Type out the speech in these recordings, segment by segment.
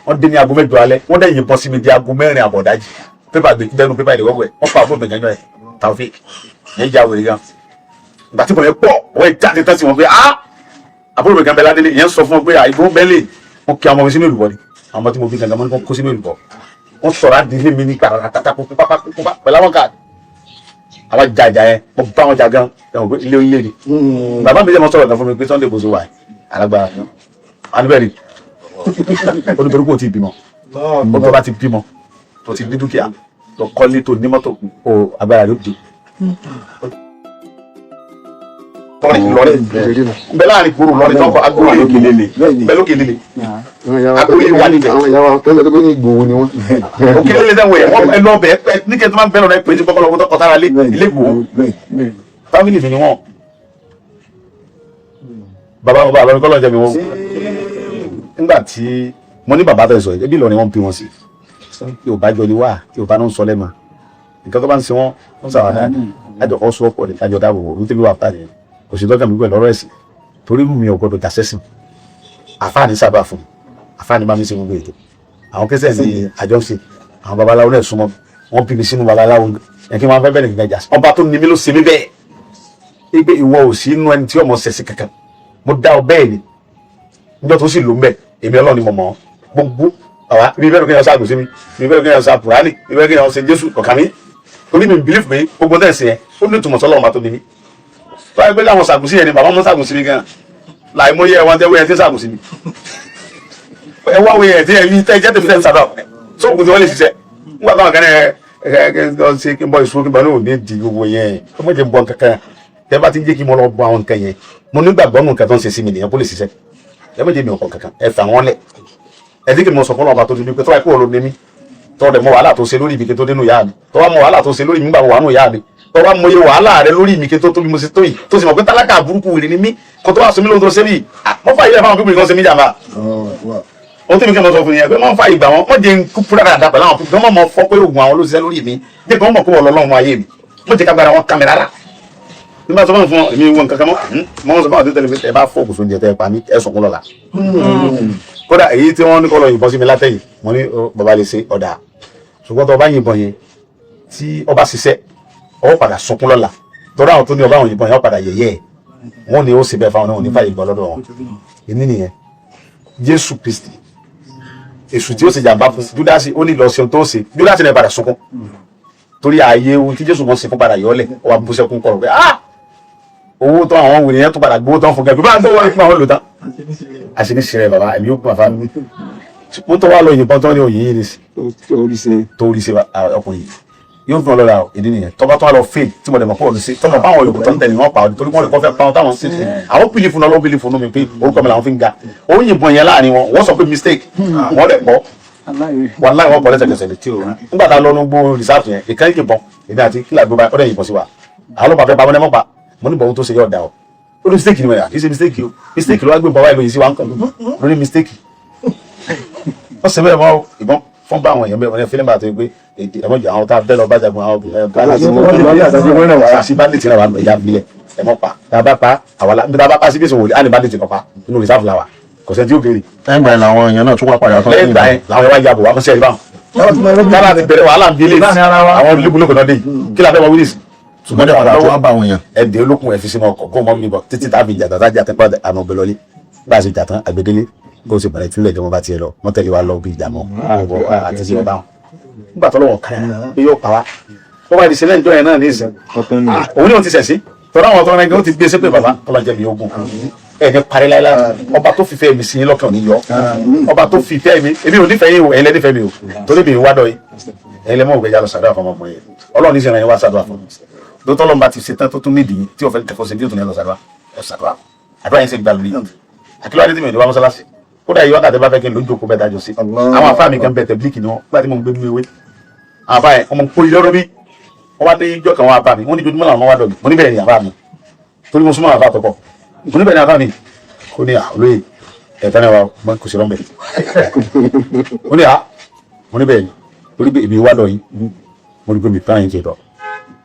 Wọ́n dé ní aago 8 alẹ́, wọ́n dẹ̀ yìnbọn sí mi di aago 4 àbọ̀dájì. Pépà gbé dẹnu pépà ìdíwọ́gbẹ̀, wọ́n pa àbúrò mi gangan ẹ̀ Taofik yẹn já wèrè gan. Ìgbà tí mo yẹ pọ̀, wọ́n yẹ jáde tán sí wọn pé ah, àbúrò mi gan bẹ ládélé yẹn sọ fún wọn pé àìgbọ́n bẹ́lẹ̀. Wọ́n kí àwọn ọmọ mi sínú ìlúbọ ni, àwọn ọmọ tí mo bí gangan mọ́ ní kó sínú ìlúbọ. Wọ́n sọ̀rọ̀ àdìlé mi ní gbàrà tata kókó pẹ̀lú àwọn káàdì. Àwọn ìjà ìjà yẹn, mo bá wọn jà gan ẹ̀wọ̀n pé ilé onílé ni. Bàbá mi jẹ́ mọ́ sọ̀rọ̀ kan fún mi pé Sunday Igboho wà alágbára anibẹ́rì, ó ní torí kò tí ì bímọ. Ó tó bá ti bímọ, tó ti ní dúkìá, tó kọ́lé, tó ní mọ́tò, ó agbára ló dé. Lọrin lọrin bẹ láàrin gbòòrò lọrin tó ń kọ agboolé Òkèlélé bẹ lókèlélé, agboolé wà níbẹ̀. Àwọn ìyá wa tẹ́lẹ̀ tó ní Ìgbòho ni wọ́n. Òkèlélé sẹ́wọ̀n yẹn, wọ́n ẹ lọ bẹ̀ ẹ ní kí ẹ tó máa ń bẹ́ lọ́nà ẹ pè é sí kọ́kọ́ lọ́wọ́ tó kọ́ sára lé ilé Ìgbòho. Family mi ni wọ́n. Bàbá wọn bá lọrin kọ́lọ́ jẹ́ mi wọ́n. Nígbà tí mo ní bàbá tẹ̀ sọ yìí, ẹbí Ìlọrin wọn bí wọn sí. Yorùbá jọ ni wá, Yorùbá náà ń sọ lẹ́mà. Nǹkan tó bá ń ṣe wọ́n ń sàwádà àjọ kọ́ sọ pọ̀ ní àjọ dáàbò bò ní tẹ́lẹ̀ wà pàdé. Kò sí dọ́kà mi pẹ̀lú ọ̀rọ̀ ẹ̀sìn torí mi ò gbọdọ̀ jà sẹ́sìn. Àfáàní sábà fún mi, àfáàní bá mi ṣe gbogbo ètò. Àwọn kẹsẹ̀ ní àjọ ń ṣe, àwọn babaláwo náà súnmọ́ wọn bí mi sínú babaláwo ẹ̀ kí wọ́n fẹ́ bẹ́ẹ̀ nìkan jà sí. Ọba tó ní mi ló ṣe mí bẹ́ẹ̀ pé ìwọ ò sí inú ẹni tí ọmọ ṣẹ̀sìn kankan, mo dá ọ bẹ́ẹ̀ ni. Níjọ́ tó sì lò ń bẹ̀, èmi Ọlọ́run ni mo mọ̀ ọ́. Gbogbo àwa mi bẹ́ẹ̀ kéèyàn ṣàgùn sí mi, mi bẹ́ẹ̀ kéèyàn ṣe Kùránì, mi bẹ́ẹ̀ kéèyàn ṣe Jésù kọ̀ọ̀kan mi, torí mi believe pé gbogbo tẹ̀ sí yẹn, ó ní ìtumọ̀ sọ́lọ́run bá tó ní mi. Tó wáyé pé láwọn ṣàgùn sí yẹn ni bàbá mọ́ ṣàgùn sí mi gan láì mọ iye ẹ̀wọ̀n tẹ́ wíyẹn tí ń ṣàgùn sí mi. Ẹ wá wíyẹn tí ẹ̀yin tẹ́ jẹ́ tèmi tẹ́ ń sàdọ̀ sóògùn tí wọ́n lè ṣiṣẹ́ nígbà táwọn kan ẹ ẹ ṣe kí n bọ ìṣó kí n bọ ní òní di gbogbo yẹn, ó mọ̀ jẹ́ n bọ kankan. Tẹ́ bá ti ń jẹ́ kí mo lọ bọ àwọn nǹkan yẹn, mo nígbàgbọ́ nù nǹkan tó ń ṣe sí mi nìyẹn kó lè ṣiṣẹ́. Ẹ má jẹ́ mi ọ̀pọ̀ kankan, ẹ fà wọ́n lẹ̀. Ẹ dín kí mo sọ fọlọ́ ọba tó ti ní pé tó wáyé kó ló ní mí, tó dẹ̀ mọ wàhálà tó ṣe lórí mi kí n tó dénú ìyá mi, tó wá mọ wàhálà tó ṣe lórí mi nígbà mo wà nù ìyá mi, tó wá mọ iye wàhálà rẹ lórí mi kí n tó tó bí mo ṣe tó yìí, tó sì mọ̀ pé tálákà burúkú wèrè ni mí, kó tó wá sọ mí lóhun tó ṣe mí, mo fà yílẹ̀ fáwọn pípọ̀ nǹkan ṣe mí jàmbá. Ohun tí mi kí n sọ fún yẹn pé wọ́n fa ìgbà wọn, wọ́n jẹ́ ń kú fúra dáadáa pẹ̀lú àwọn pípọ̀ wọ́n mọ̀ fọ́ pé oògùn àwọn ló ṣiṣẹ́ lórí mi, jẹ́ kí wọ́n mọ̀ pé wọ́n lọ́lọ́run ayé mi, wọ́n jẹ́ kágbára wọn ká mi rárá. Nígbà tó bá ń fún ọ, èmi wọn kankan mọ́ mọ́ sọ fún àwọn tó tẹ̀lé pé ẹ bá fọ́ ògùn sóúnjẹ tẹ́ ẹ pa mí, ẹ sọkún lọ́la. Kódà èyí tí wọ́n ní kọ́ lọ yìnbọn sí mi látẹ̀yìn, mo ní bàbá lè ṣe ọ̀dà, ṣùgbọ́n tó bá yìnbọn yẹn tí ọba ṣiṣẹ́, ọ padà sunkún lọ́la, torí àwọn tó ní ọba àwọn yìnbọn yẹn, ọ padà yẹ̀yẹ́ ẹ̀. Wọ́n ní ó sì bẹ́ẹ̀ fáwọn náà, ní fàyè gbọ́ lọ́dọ̀ wọn. Ìní nìyẹn. Jésù Kristi, èṣù tí ó ṣe jàǹbá fún Júdásì, ó ní lọ ṣe ohun tó ṣe. Júdásì náà padà sunkún torí ààyè ohun tí Jésù wọn ṣe fún padà yọlẹ̀, ó wá bú sẹ́kún kọ̀rọ̀ pé ah, owó tó àwọn wèrè yẹn tó padà gbowó tán fún kẹfì bá ń tó wọ́n fún àwọn olùtán àṣírí ṣe rẹ. Bàbá èmi yóò kún àfa mi, mo tó wá lọ yìnbọn tán ní òyìn yìí ní tó rí ṣe ọkùnrin yìí yóò fún ọ lọ́la. Ìdí nìyẹn tọ́ba tó wà lọ fail tí mo dẹ̀ mọ̀ pé ọ̀dùn sí tọ́mọ̀ báwọn yòókù tó ń tẹ̀lé wọn pa ọdún, torí wọ́n lè kọ́ fẹ́ pa wọn táwọn sí àwọn pìlì fún ọlọ́wọ́ pìlì fún mi pé orúkọ mi làwọn fi ń ga. Ó yìnbọn yẹn láàrin wọn, wọ́n sọ pé mistake, wọ́n dẹ̀ pọ̀ wàláhì, wọ́n pọ̀ lẹ́sẹ̀kẹsẹ̀ ni. Nígbà tá a lọ gbó reserve yẹn, ìkan yìnbọn, èmi àti kílà gbó báyìí, ó dẹ̀ yìnbọn sí wa. Àwọn ọlọ́pàá fẹ́ pa wọ́n, mọ́ pa. Mo ní bọ̀ ohun tó ṣe yọ̀ ọ̀dà o. Ó ní mistake ni wọ́n yà kì í ṣe mistake o, mistake ló wá gbé bọ̀ wáyé lóyún sí wa ń kàn lórí mistake. Wọ́n ṣe bẹ́ẹ̀ mọ́ ìbọn fún bá àwọn èèyàn bẹ́ẹ̀, wọ́n ní fílẹ̀ bá tó pé ẹ̀mọ́ jù àwọn tá a bẹ́ẹ̀ lọ bá jagun àwọn àti bandit náà wà ẹ̀yà bílẹ̀ ẹ̀mọ́ pa. Tá a bá pa àwọn tá a bá pa sí bí èso wòlé á ní bandit kan pa inú reserve la wà, kò sẹ́ni tí ó béèrè. Lẹ́yìn ìgbà yẹn làwọn èèyàn náà tún wá padà tán. Lẹ́yìn ìgbà yẹn làwọn yẹn wá yàgò wá fún sẹ́ẹ̀rì báwọn. Kára ti bẹ̀rẹ̀ wàhálà ń bí eléyìí, àwọn olókùn náà dé yìí, kí la fẹ́ wọ wíìlì. Ṣùgbọ́n dẹ̀ padà tún wá bá àwọn èèyàn. Ẹ̀dẹ̀ olókùn ẹ̀ fi sínú ọkọ̀ kó mọ́ mi bọ̀ títí tá a fi jà tán, tá a jà tán pàdé àmọ́ ọbẹ̀ lọ́lé. Bá a ṣe jà tán, àgbẹ̀délé kó o sì bẹ̀rẹ̀ ìtúlẹ̀ ìjọba bá tiẹ̀ lọ, wọ́n tẹ̀lé wa lọ bí ìjà mọ́ àti sí ọba wọn. Nígbà tó lọ́wọ́ kára pé yóò pa wá, wọ́n bá ìdísẹ́lẹ̀ ìjọ yẹn náà ní ìsìn, òun ni wọ́n ti sẹ̀ sí tọ́lá àwọn tọ́lá ẹgbẹ́ ó ti gbé sépè. Bàbá ọlọ́jẹ́ mi ogun ẹ̀ ní parí láíláí. Ọba tó fìfẹ́ mi sí yín lọ́kàn ní yọ. Ọba tó fìfẹ́ mi, èmi ò nífẹ̀ẹ́ yín o, ẹ̀yin lẹ nífẹ̀ẹ́ mi o, torí mi wá dọ̀ yín. Ẹ̀yin lẹ mọ̀ ògbẹ́jà lọ sàdúrà fún ọmọkùnrin yẹn. Ọlọ́run ní sẹ́yìn wá sàdúrà fún mi tó tọ́lọ́mùbá ti ṣe tán, tó tún nídìí tí ò fẹ́ kẹ́kọ̀ọ́ sí, tí ó tún ní lọ sàdúrà, ẹ sàdúrà, àdúrà yẹn sì gbà lórí. Àkìlọ́ adé tí mi ò ní wá mọ́sálásí, kódà yìí wákàtí bá fẹ́ kí n ló ń jókòó bẹ́ẹ̀ dájọ́ sí. Àwọn afá mi kan bẹ̀ tẹ̀blíkì ni wọ́n. Nígbà tí mo ń gbé nínú ewé, àwọn afá yẹn ọmọ kó ilé ọ̀rọ̀ mi, wọ́n wá dé ijọ́ kan, wọ́n wá bá mi, wọ́n ní ojoojúmọ́ làwọn wá dọ̀ mi. Mo ní bẹ́ẹ̀ ni àfá mi, torí mo súnmọ́ àfá àtọkọ. Mo ní bẹ́ẹ̀ ni àfá mi. Ó ní olóyè ẹ̀fẹ́ náà wà kò sí rọ́ǹbẹ̀. Ó ní mo ní bẹ́ẹ̀ ni, torí pé èmi wá dọ̀ yín, mo ní pé mi fẹ́ràn yín tó tọ̀.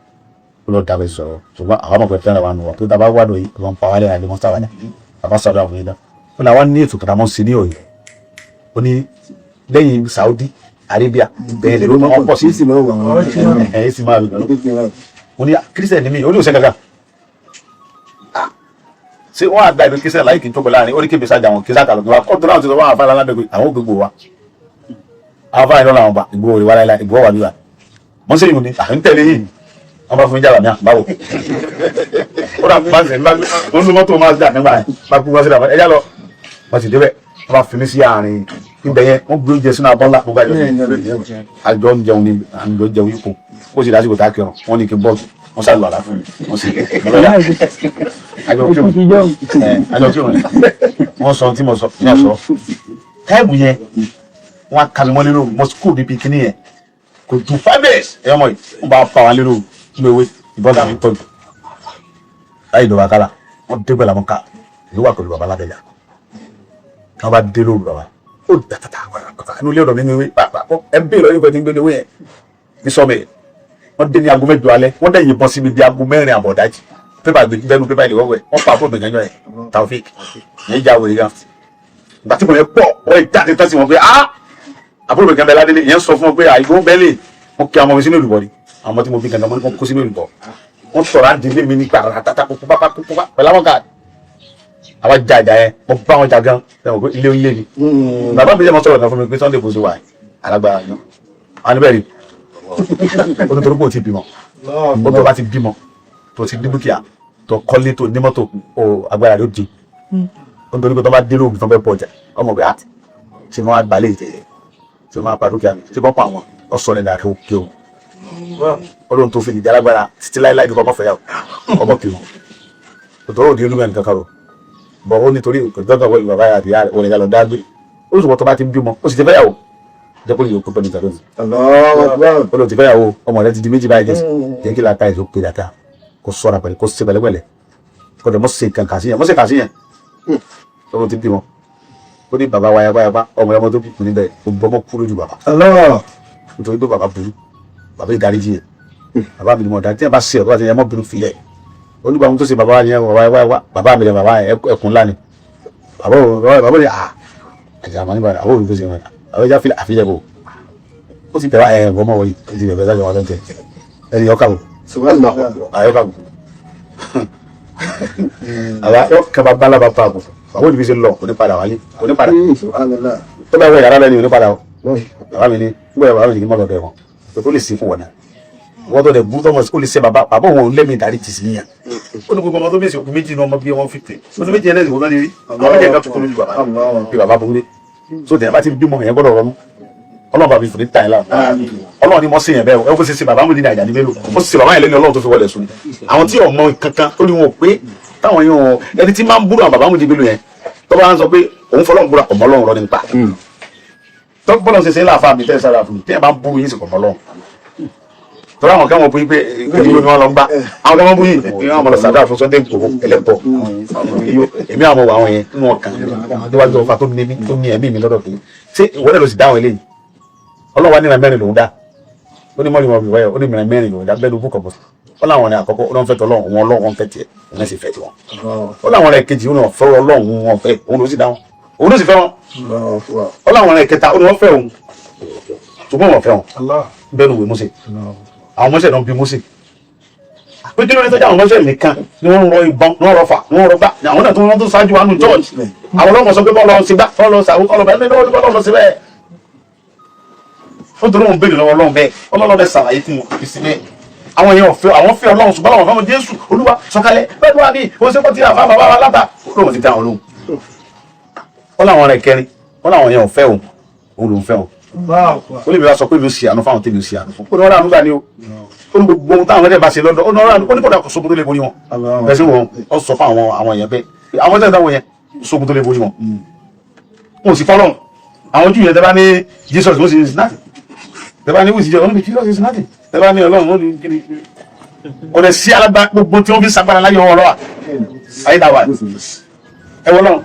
Ó lọ dàbẹ̀ sọ̀rọ̀, ṣùgbọ́n àwọn ọmọ pẹ̀lú fẹ́ràn wa nù wọ́n tó dábàá wá dọ̀ yín, wọ́n pa wálé àlẹ́ mọ́sáwádà, bàbá sọ̀rọ̀ àwọn yẹn dá. Ó ní àwọn ní ètò kàtàmọ́ sí ní òye. Ó ní Lẹ́yìn Saudi Arabia bẹ́ẹ̀ lè ló wọ́n pọ̀ sí. Sí máa wà wọ́n. Ẹ̀ sì máa lọ. Mo ní Christian ni mí. Ó ní òsè kankan. Ṣé wọ́n àgbà ìlú Christian láyé kì í tó pẹ̀lú láàrin? Ó ní kébì sájà wọn kí sáà kàlọ́ kọ́ tó náà ti sọ wọ́n àfárá lábẹ́ pé àwọn ògbégbò wa, àwọn afárá ìlọ́nà àwọn bá Ìgbòho rè wá láíláí, Ìgbòho wà níwà wọ́n sì yìí ní à ń tẹ̀lé yìí. Wọ́n bá fún mi jábà ní àbáwò. Ó dà bá ń sẹ̀ ń lu mọ́tò máa dà nígbà yẹn bá kú wá sí ìdàgbà ẹ̀yà lọ. Wọ́n sì débẹ̀, wọ́n bá fi mí sí àárín ibẹ̀ yẹn, wọ́n gbé oúnjẹ sínú abọ́ ńlá. Gbogbo àjọ ń jẹun ní àjọ jẹun yìí kù. Ó sì lásìkò tá a kẹrùn, wọ́n ní kí n bọ́ọ̀lù, wọ́n sá lọ àlàáfíà, wọ́n sì lọ́yà àjọ kírun, àjọ kírun. Wọ́n sọ tí mo sọ ní ọ̀sọ́ táìmù yẹn, wọ́n á kàmí mọ́lé lóru. Mo kúrò níbi kíní yẹn kò ju 5 days. Ẹ̀yọ́ mọ̀ yìí, wọ́n bá fa wọn lérò nínú ewé ìbọn làwọn ń tọ́jú láyé ìdọ̀bà kálá. Wọ́n dé pẹ̀lú àwọn ká èyí wà pẹ̀lú bàbá ládẹ́jà. Wọ́n bá dé lóru, bàbá ó dàtàtà inú ilé ọ̀dọ̀ mi nínú ewé. Ẹ ń bèèrè lọ́yìn pẹ̀lú gbé ewé yẹn ní sọ́ọ̀mì. Wọ́n dé ní aago 8 alẹ́, wọ́n dẹ̀ yìnbọn sí mi bí aago 4:30 dájì. Pépà bẹ́nu pépà ìlú wọ́wẹ́ wọ́n pa àbúrò mi gánjọ́ yẹn, Taofik yẹn já wèrè gan. Ìgbà tí mo yẹ pọ̀, wọ́n jáde tán sí wọn pé ah, àbúrò mi kan bẹ ládélé yẹn, sọ fún wọn pé àìgbọ́n bẹ́ẹ̀ lè wọ́n kí àwọn ọmọ mi sínú ìlúbọ ni. Àwọn ọmọ tí mo bí gangan, mo ní kó sínú ìlúbọ. Wọ́n sọ̀rọ̀ àdìlé mi nípa àtàtà kókó pápá kókó pẹ̀lú àwọn káàdì. Àwọn jà ìjà yẹn, mo bá wọn jà gan. Ẹ mọ̀ pé ilé ilé ni bàbá mi jẹ́. Mọ́ sọ̀rọ̀ kan fún mi pé Sunday kò sí wà alágbára yẹn. Àwọn níbẹ̀ rí ó ní torí pé ó ti bímọ. Ó tó bá ti bímọ, tó ti ní dúkìá, tó kọ́lé, tó ní mọ́tò, ó agbára ló di. Ó nítorí pé tó bá dé lóògùn tó fẹ́ pọ̀ jà ọmọ pé àti ṣé wọ́n á gbalẹ̀ ìtẹ̀yẹ, ṣé wọ́n á pa dúkìá mi, ṣé wọ́n pa àwọn ọ̀sán ní àkẹ́ òkè o. Ọlọ́run tó fi ìdí alágbára títí láíláí ní kọ́kọ́ fẹ́ yà ọmọ kì í òtò òdi olúmọ̀ nìkan kan o bọ̀. Ó nítorí ìdọ́gba wọlé bàbá àti ìyá rẹ̀ òun ìyá lọ dá gbé. Ó sì wọ́n tó bá ti ń bímọ, ó sì ti fẹ́ yàwó, jẹ́ kó lè yóò pẹ́ níta lónìí. Ó lọ ti fẹ́ yàwó, ọmọ rẹ̀ ti di méjì báyìí. Jẹ́ kí làákà èso pé dáadáa, kó sọ́ra pẹ̀lú, kó ṣe pẹ̀lẹ́pẹ̀lẹ́, kó dẹ̀ mọ́ ṣe nǹkan kà sí yẹn, mọ́ ṣe kà sí yẹn tó ti bímọ. Ó ní bàbá wáyà wáyà bá ọmọ ọmọ tó bí níbẹ̀, gbogbo ọmọ kú lójú bàbá nítorí pé bàbá burú, bàbá ìdáríjì yẹn. Bàbá mi ni mo dá tí ẹ bá ṣe ọ̀rọ̀ àti ẹ mọ́ bínú filẹ̀ onígbà ohun tó ṣe bàbá wa yẹn. Bàbá wa wá bàbá mi lẹ, bàbá yẹn ẹkùn ńlá ni bàbá o. Bàbá ni à ẹ̀jẹ̀ àmọ́ nígbà àwọn òbí tó ṣe wọn àwọn ẹja filẹ̀ àfijẹ́ bò ó ti bẹ̀rẹ̀ ẹ̀ ọmọ wọ̀nyí ó ti bẹ̀rẹ̀ sájọ wọn lọ́ntẹ̀ ẹni yọkà bò àyọkà bò àbá yọkà bá bá lábàá pa bò. Bàbá òbí ṣe lọ kò ní padà wálé, kò ní padà. Tó bá wọ yàrá lẹ́ni, kò ní padà o. Bàbá mi ní gbọ́dọ̀, bàbá mi ní kí n má lọ bẹ̀ wọn tó lè sí fún wọn náà. Wọ́n tó dẹ̀ bú tọmọ ó lè ṣe bàbá. Bàbá òun lẹ́mìí ìdarí tì sí yàn. Ó ní gbogbo ọmọ tó bẹ̀sẹ̀ òkú méjì ní ọmọ bí 150 ó ní méjì ẹlẹ́sìn wọ́n ní rí àwọn méjì ẹ̀ka tuntun lójú bàbá bí bàbá burú dé. So tẹ̀yìn bá ti bímọ yẹn gbọ́dọ̀ rọnú. Ọlọ́run bàbá ìfòní tàn yín láàmú. Ọlọ́run ni mo ṣe yẹn bẹ́ẹ̀. Ẹ kó ṣe ṣe bàbá mi ní àjà ní mélòó ó ṣe bàbá yẹn lẹ́nu Ọlọ́run tó fi wọlé sùn. Àwọn tí ọmọ kankan ó ní wọn pé táwọn yẹn wọn ẹni tí máa ń búrò àwọn bàbá mi di mélòó yẹn tó bá ń sọ pé òun fọlọ́run búra ọmọ Ọlọ́run rọ nípa tó bọ́lọ̀ ṣe ṣe ń láàfáà mi tẹ́ sára fún mi. Tí ẹ bá ń bú yín sì kọ̀ mọ́ Ọlọ́run tọ́lá. Àwọn kan wọ́n bú yín pé èyí ni wọ́n lọ ń gbá. Àwọn kan wọ́n bú yín ní wọ́n lọ sàdá fún Sunday Igboho ẹlẹ́bọ̀. Èmi àwọn àwọn yẹn nínú ọkàn níwájú ọfà tó ní mí tó ní ẹ̀mí mi lọ́dọ̀ pé ṣé ìwọ́n lọ sì dáhùn eléyìí. Ọlọ́wà ní ìran mẹ́rin lòún dá. Ó ní mọ́rin mọ́rin wáyọ̀. Ó ní ìran mẹ́rin lòún dá bẹ́ẹ̀ ló bú kọ̀bọ̀. Ó láwọn ọ̀rẹ́ àkọ́kọ́, ó lọ́n fẹ́ tọ́lọ́run wọn, Ọlọ́run fẹ́ tiẹ̀, òun náà sì fẹ́ tiwọn. Ó láwọn ọ̀rẹ́ kejì, ó ní wọ́n fẹ́ Ọlọ́run wọn fẹ́ òun ló sì dáhùn, òun ló sì fẹ́ wọn. Ó láwọn ọ̀rẹ́ kẹta, ó ní wọ́n fẹ́ òun ṣùgbọ́n wọ́n fẹ́ wọn bẹ́ẹ̀ ló wé Mósè. Àwọn mọ́sẹ̀ náà bí Mósè pé kí ló ní sọ́jà. Àwọn mọ́sẹ̀ nìkan ni wọ́n ń rọ ìbọn, ni wọ́n rọ fà, ni wọ́n rọ gbá. Àwọn náà tó wọ́n tó ṣáájú wa nù church. Àwọn ọlọ́mọ sọ pé bọ́ọ̀lù sí gbá, bọ́ọ̀lù sàwọ́, bọ́ọ̀lù bẹ́ẹ̀ ní bọ́ọ̀lù sí bẹ́ẹ̀. Ó torí òun béèrè lọ́wọ́ Ọlọ́run bẹ́ẹ̀. Ọlọ́run bẹ́ẹ̀ ṣàlàyé fún wọn kì í sí bẹ́ẹ̀. Àwọn èèyàn fẹ́, àwọn fẹ́ Ọlọ́run ṣùgbọ́n àwọn fẹ́ràn Jésù Olúwa sọ̀kalẹ̀ bẹ́ẹ̀ tó wà ní oṣù kọ́tì àfa bàbá wa látà lóun ti dá wọn lóhùn. Ó láwọn ọ̀rẹ́ kẹrin, ó láwọn èèyàn fẹ́ òun, òun lòún fẹ́ òun. Ó lè bí wá sọ pé mi ò ṣe àánú fáwọn tèmi ò ṣe àánú fún. Ó ní wọ́n rà nígbà ni o. Ó ní gbogbo ohun táwọn ẹ̀dẹ̀ bá ṣe lọ́dọ̀, ó ní wọ́n rà. Ó ní kódà kò sógun tó lè borí wọn. Bẹ́ẹ̀ sí wọn ó sọ fún àwọn èèyàn bẹ́ẹ̀, àwọn tẹ̀sán táwọn yẹn sógun tó lè borí wọn. Wọn ò sì fọ́lọ́run. Àwọn Júù yẹn, tẹ́ bá ní Jesus, wọ́n sì is nothing. Tẹ́ bá ní wíìsì jẹ́, wọ́n ní Jesus is nothing. Tẹ́ bá ní Ọlọ́run, wọ́n ní kíni. Ọ̀rẹ́ sí alágbá gbogbo tí wọ́n fi sagbára láyé wọn lọ́wọ́ ayé dàwà ẹ wọ́n lọ́run.